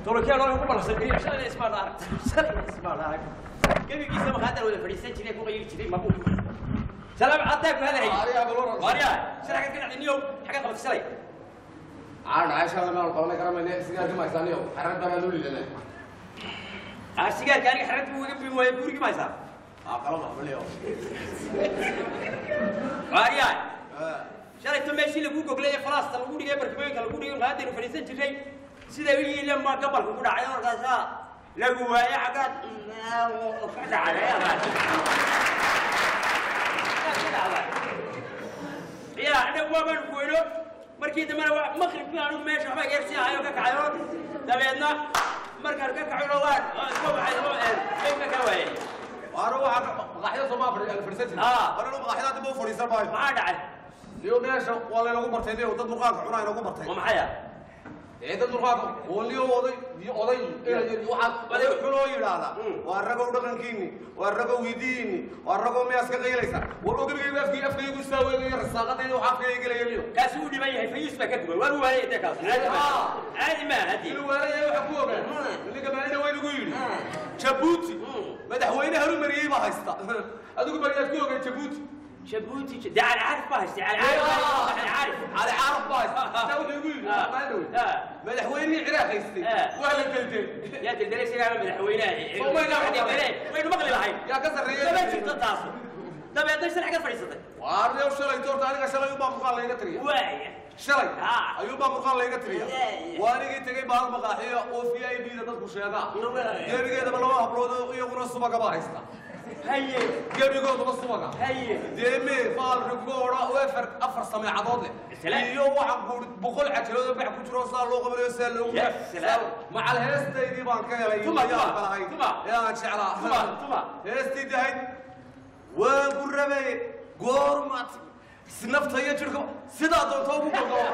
Tolokyaa loo ku balsan shalay ismaan arag shalay ismaan arag gebigiisa maqaadar wada fadhiisan jiray ku qayli jiray mabu salaam caddaa ku hadalay waaryaa shalay ka dhacday niyow xagga qabatay shalay aan caasha lama qabanay karamayne sigaarka ma haysaaniyo xarad baan loo liidanay ah sigaarka aniga xarad buu iga bin waayay gurigi ma haysaa ah qalad wax baliyo waaryaa shalay to meeshii lagu goglay ee falaasta lagu dhigay barkimooyinka lagu dhigay qaadaynu fadhiisan jiray sida wiil ma gabalku ku dhacay markaasa lagu waayay xagaad ka dhacay yaa anagu waa baan kuweyno markii dambena waa maqribkii anigu meesha waxba geersi ahayo ka kacayo dabeedna markaan ka kacayno waan iska baxay lama ka waayay waaro waxa maqaaxida soo ma fadhiisan jiray waaro maqaaxida dib u fadhiisan maayo maxaa dhacay iyo meesha waa laynagu bartay dad murqaanka cunaa inagu bartay waa maxay dad murqaanka waliyo oday iyo oday waxa oday xuloo yiraahdaa waa ragow dhaqankiini waa ragow hidiini waa ragow miyaas ka qeylaysa war ogabigayga afkii afkaygu saaweeyay rasaaqadayda waxa afkayga galayay kaasi uu dhiban yahay fayus baa ka gubay waa waayay inta kaas caadi ma hadi inuu waayay waxa ku ogaa ninka maalina weyn ugu yiri Djibouti madaxweynaha horumariyay baa haysta adigu bariyaad ku ogaa Djibouti Djibouti ده على عارف باهش على عارف على عارف على عارف باهش ده وحو يقول مدحويني عراق haystay waa la deldelay yaa deldelay isaga madaxweynaha waynu maqli lahayn yaa ka sarreeyay lama jirto taas dabeedna shalay ka fadhiisatay waardew shalay toorta aniga shalay ubaa murqaan layga tiriya waaya shalay ayuubaa murqaan layga tiriya waa anigii tegey baal maqaaxiya oo v i b da dadku sheegaa gebigeedaba laba hablood iyaguna subagaba haysta haye gebigoodaba subaga haye deeme faal rigoora oo afar sameecadood leh iyo waxaan ku 100 cajirood bax ku jiro saa loo qabanayo saa loogu macal heestaydii baan ka helay yaa jeclaa tuma heestaydii ahayd waan ku rabay goormaad sinafta iyo jirka sidaa doonto ugu golgolo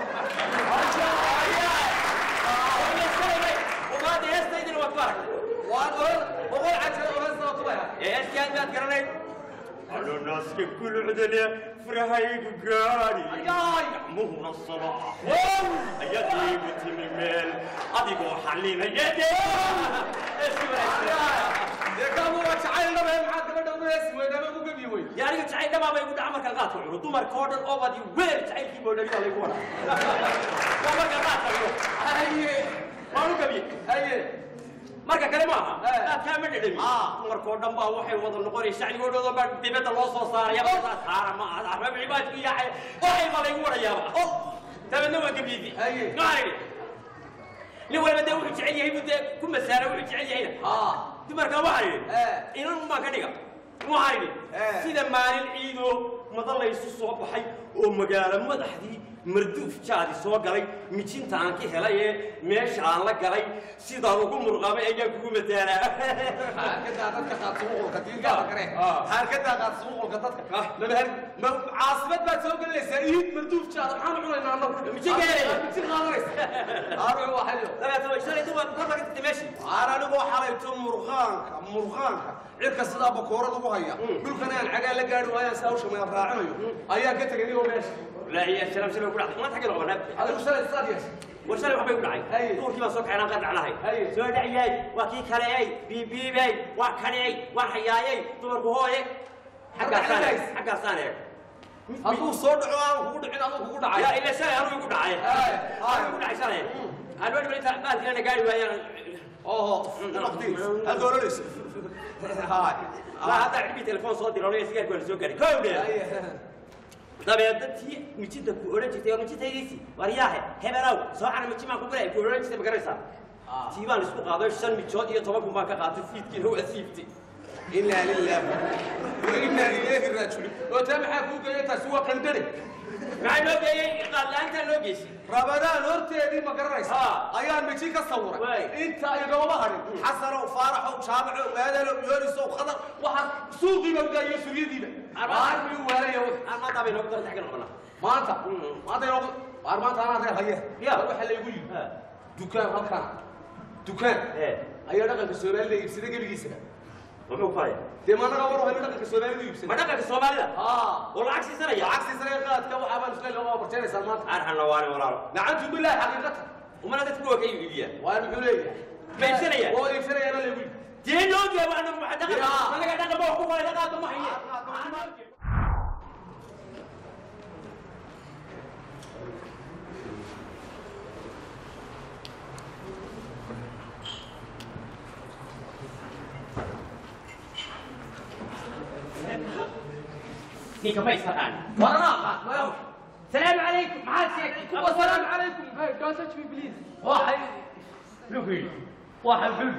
وmaada heestaydina waad ku aragtay waan boqol cajirood oo heestaa tubaya heestii aad garanayd على ناسك كل عدلة فرهيق قاري مهر الصباح يدي بتميل أديكو حلينا يدي يعني تعال لما بيقول عمرك القاطع دمر كودن أو بدي ويل تعال كي بودري ولا يقول عمرك القاطع هاي ما هو كبير هاي marka kale ma aha aad ma dhadhami dumarkoo dhan baa waxay wada noqonaysaa shacnigoodooda baa dibadda loo soo saaraya saara ma aha arba cibaadku yahay waxay baa laygu warayaaba dabeedna waa gabyidi maxaa idhi nin waliba dee wuxuu jecel yahay buu dee ku masaara wuxuu jecel yahayna dumarka waxaa idhi inan unbaan ka dhiga waxaa idhi sida maalin ciidoo mada laysu soo baxay oo magaalo madaxdii marduuf jaadi soo galay mijinta aan ka helay ee meesha aan la galay sidaan ugu murqamay ayaan kugu mataalaa xaarkadaa dadka qaad suuqulka diinkaada kare xaarkadaa qaad suuqulka dadka ma caasimad baad soo gelinaysaa iid marduuf jaada maxaan cunaynaa annagu mijin ka helaya mijin qaadanaysa aaruxu waa xaliyo dabeetana shalay duwaa kor laga tagtay meeshii aan anigoo xalayto murqaanka murqaanka cirka sidaa bakoorad ugu haya dhulkana aan cagaa la gaadhi waayaan saa hawsha mayaan raacinayo ayaa ka tegay anigoo meesha لا هي السلام سلام كل ما تحكي لهم هذا وش الصاد وش وحبي يقول عي دوركي ما سوق عنا قرن على هاي سو دعياي وكي كلي بي بي بي وكلي وحياي دورku hooye xagga saan xagga saan haduu soo dhaco aan kugu dhicin aduu kugu dhacay ya ila shalay anuu igu dhacay igu dhacay shalay aan wadi balita baadkina gaari waayaan oho waqti hal doolarayso haay la hadda cibi telefoon soo diro sigaarku waa soo gaari kowde dabeedna tii mijinta ku odhan jirtay oo mijintaydiisii waryaahe hebelow soo cara mijin baan ku bilay ku odhan jirtay ma garanaysaa tii baan isku qaaday 5 mijood iyo 10 kun baan ka qaatay fiidkiina waa siibtay inaa lilaahi wa innaa ilayhi raajicuun oo taa maxaa kuu geeyay taasi waa qandare maxaa loo geeyey qaadla'aantaa loo geysay rabadaan horteedii ma garanaysaa ayaan mijin ka sawiray inta igamama hadhin xasanow faaraxow jaamacow aadanow yoorisow khadar waxaa suuqiiba udaayo suryadiiba aarmi waaraya maanta bay noogu dartay xaggan noqonaa maanta maanta inoogu waar maanta anaa reer haye Ya. waxaa laygu yidhi dukaan halkaan dukaan ayaa dhaqanka soomaalida iibsada gebigiisaba muxuu ku faraya dee maanaga war hayno dhaqanka soomaalida iibsada ma dhaqanka soomaalida oo lacag siisanaya lacag siisanaya qaadka waxaa baan isla loo barjeenaysaa maanta arxan lawaani walaalo nacantu bilaahi xaqiiqatan umana dadku waa ka iibiyaa waar muxuu leeyahay Ma iibsanaya? Waa iibsanaya baa lagu yidhi. Dee noo geebo anagu waxa dhaqan anaga dhaqan ba wax ku qoray dhaqaaqo ma haye. Ninka ma istaqaan. Warana. Salaamu calaykum. Maxaad sheegtay? Kuwa salaamu calaykum. Hey, don't touch me, please. Waxay Muxuu ku yidhi? Waxay xul.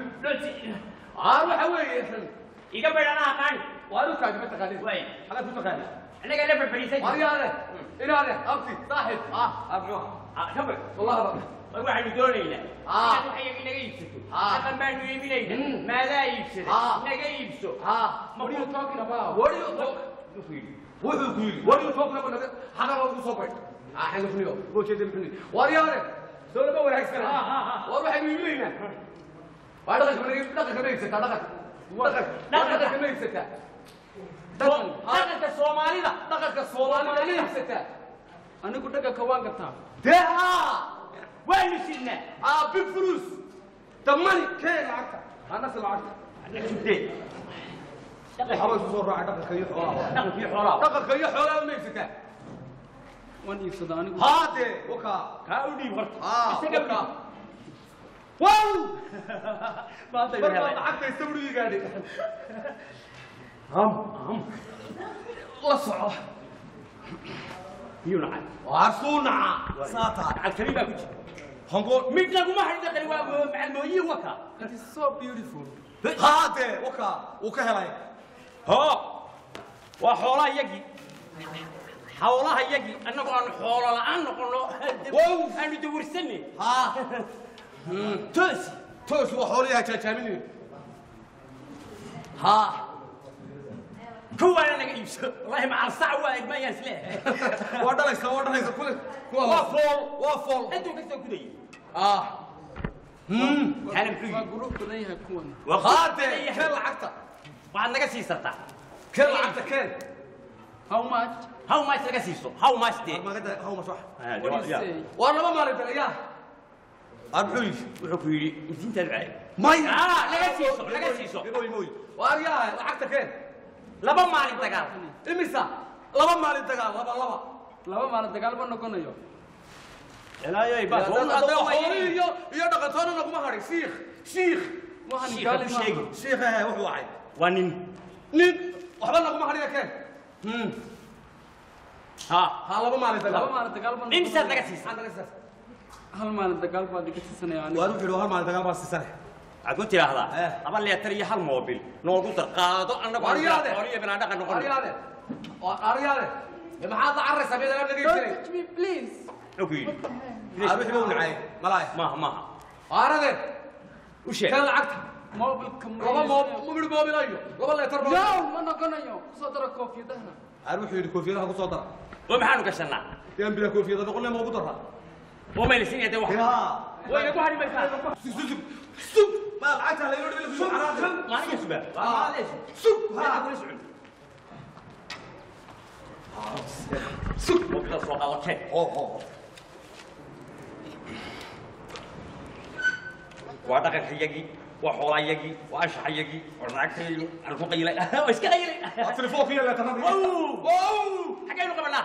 Waxa weeye Iga baydh anaa aqaan. Waa dhulkaagi ma taqaanid. Waay. Xagaad ku taqaanid? Annaga la fadhiisan. Waryaale. Inaade abti saaxib. Abnuha. Kabar. Wallahi ba. Waxaanu doonaynaa inaad wax iyaga inaga iibsato. Dhaqan baanu iibinaynaa. Maadaa iibsaday? Naga iibso. What are you talking about? What are you talking? Wuxuu ku yidhi what are you talking about? Xagaa loogu soo baydh. Xagga funiyo. Loo jeeday muxuu yidhi. Waryaale. Soo lama wanaagsana. War waxaynu iibinaynaa. Waa dhaqanka dhaqanka ma iibsataa dhaqanka. Dhaqanka ma iibsataa. Dhaqanka Soomaalida. Dhaqanka Soomaalida ma iibsataa. Anigu dhaqanka waan gartaa. Dee haa. Waanu sidnaa. Big fulus. The money keen lacagta. Hanase lacagta. Annaga sugdee. Waxba isu soo raacay dhaqanka iyo xoolaha. Dhaqanka iyo xoolaha. Dhaqanka iyo xoolaha ma iibsataa. Waan iibsadaa anigu. Haa dee wakaa. Kaa u dhiib horta. Isaga wakaa. Wow! Maanta Mar baa lacagta isagu ii gaadhay. Ham ham. La soco. Miyuu nacay? Waa suu nacaa. Saata. Lacag tani baa ku jirta. Hongo. Mid laguma hadhin dhaqani waa macalmooyihi wakaa. It is so beautiful. Haa dee wakaa. Wuu ka helay. Hoo. Waa xoolaha iyagii. Xoolaha iyagii annagu aanu xoolo la'aan noqono. Wow! Aanu dawirsanay. Haa. Toos. Toos waa xoolaha jaajaaminaya. Haa. Kuwaana naga iibso. Wallaahi macal sac waa egmayaan isleeyahay. Waa dhalaysa waa dhalaysa kule. Waa fool waa fool. Intuu ka soo gudayay. Taana muxuu Waa yidhi? qurux badan yahay kuwan. Waa Haa dee keen lacagta. Waxaad naga siisataa. Keen lacagta keen. How much? How much naga siiso? How much dee? Magada how much wax? What do you say? Waa laba maalin dal yaa. Muxuu yidhi? Wuxuu ku yidhi intiintaad cay. May. Naga siiso naga siiso. Mooy mooy. Waa yaa lacagta keen. Laba maalin dagaal. Imisa? Laba maalin dagaal laba laba. Laba maalin dagaal ma noqonayo. Ilaahay baa Xoolihii iyo iyo dhaqantoona naguma hadhin. Shiikh shiikh. Waxaan Shiikha gaali ku maaha. sheegi. Shiikh eh wuxuu wacay. Waa nin. Nin waxba naguma hadhin keen. Haa. Haa laba maalin dagaal. Laba maalin dagaal ma noqonayo. Imsaad naga siisa. Maxaad naga siisaa? Hal maalin dagaal baad iga siisanaya anigu. Waa wuxuu yidhi hal maalin dagaal baan siisanay. Waxaad ku tidhaahdaa laba leetar iyo hal moobil noogu dar qaado annagu Waryaade. xooliyo bilaa dhaqan noqono. Aryaade. Aryaade. Maxaad la carraysaa mid alaab naga Don't iibsanay? touch me, please. Muxuu ku yidhi? Wixii buu nacay. Malaay. Maaha maaha. Arade. U sheeg. Keen lacagta. Mobilka ma Laba iibsanayo. moobil moobil ayo. Laba leetar No, moobil. ma noqonayo. Ku soo dara koofiyadaha. Wuxuu yidhi koofiyadaha ku soo dara. Oo maxaanu gashanaa? Deen bila koofiyada noqonay ma ugu daraa. Oo mayna siinaya dee wax. Yaa. Wayna ku hadhi maysaa. Sug sug sug. Ma lacagta la yidhi sug sug. Maalin sugaa. Maalin Sug. Haa. Kula socon. Sug. Mobilada soo qaado keen. Ho ho. Waa dhaqanka iyagii, waa xoolaha iyagii, waa anshaxa iyagii, waa lacagtaydu, aan ku qayilay. Waa iska qayilay. Telefoonka iyo leetarada. Wow. Wow. Xaggaynu qabanaa?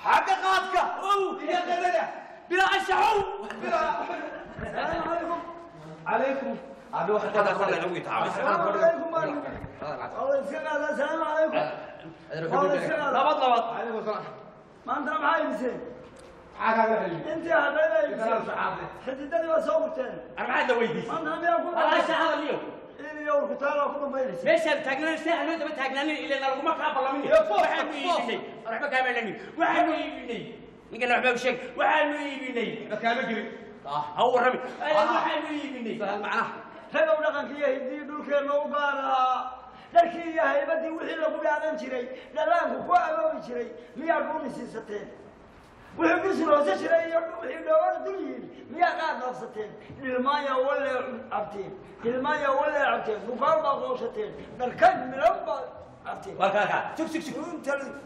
Xagga qaadka. Wow. Iyo qadada. Bilaa anshaxow. Bila. السلام عليكم عليكم. Abi waxa ka Halkaas lagu itaabay. السلام عليكم السلام عليكم Nabad nabad. عليكم السلام. ما انت maxaa iibiseen Xagga la xiriir. intii hadhayba iibiseen xididadii waa soo gurteen Ana maxaad la weydiisay? maanta miyaa ku Walaal anshax hadal iyo. in iyo urkutaala ku dhambaynaysa Meeshaan taagnaan si aan loo daba taagnaanin ilaa laguma kaa ballamin. Waxaanu iibinay. Waxba kaama lamin. Waxaanu iibinay. Ninkana waxba u sheeg. Waxaanu iibinay. Dadkaama gelin. Ha u warrami. Waxaanu iibinay. Sahal macnaha. ragow dhaqankii iyo hiddii dhulkeenna u gaar ahaa dharkii iyo haybadii wixii lagu dhaadan jiray dhalaanku ku aboobi jiray miyaa dhuuni siisateen wixii dhusil hoose jiray iyo wixii dhoobada dul yihiin miyaa qaad dhaafsateen dhilmaanya walee cabteen dhilmaanya walee cabteen bukaar baa qooshateen dharkan milan baa cabteen Warkaa sug sug sug.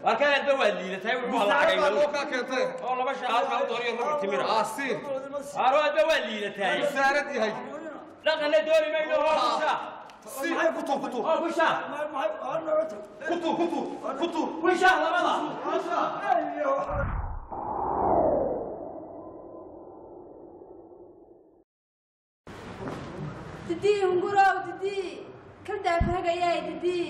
Warkaa aad ba waa liidatay wuxuu Lacag baa lacagay. loo kaa keentay. Oo laba shahaad ka dooriyo rubuc timira. Siin. Haro aad ba waa liidatay. Saarad yahay. Dhaqanna dooni mayno, hoo kushaa. Si ku tuur, ku tuur. Hoo kushaa. Ku tuur, ku tuur, ku tuur. Kushaa labada. Didii hungurow, didii kaldaafhagayaay, didii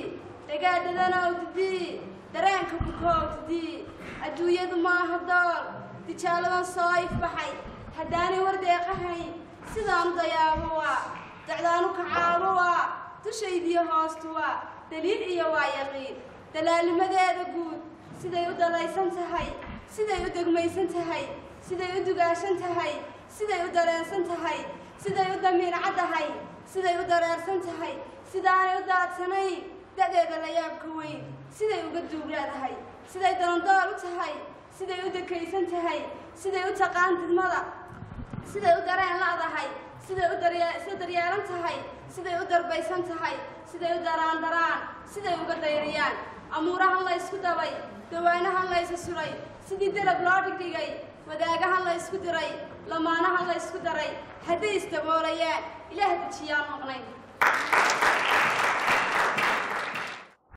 dhagaadadanow, didii dareenka bukow, didii adduunyadu maaha dool dijaaladan soo ifbaxay. Haddaanay wardeeqahayn sidaanu dayaabo waa docdaanu kacaabo, waa dushaydiyo hoostu, waa daliil iyo waa yaqiin dalaalimadeeda guud. Siday u dalaysan tahay, siday u degmaysan tahay, siday u dugaashan tahay, siday u dareensan tahay, siday u damiir caddahay, siday u dareersan tahay, sidaanay u daadsanayn da'deeda la yaabka weyn, siday uga duug leedahay, siday darandool u tahay, siday u dekaysan tahay, siday u taqaan didmada, siday u dareen la'dahay, siday u sida daryeelan tahay, siday u darbaysan tahay, siday u daraandaraan, siday uga dayriyaan amuurahan la ysku dabay, dawaanahan la ysa suray, sidii dalab loo dhigdhigay, wadaagahan la ysku diray, lamaanahan la ysku daray, hadday isdaboolayaan ilaah dejiyaan maqnayn.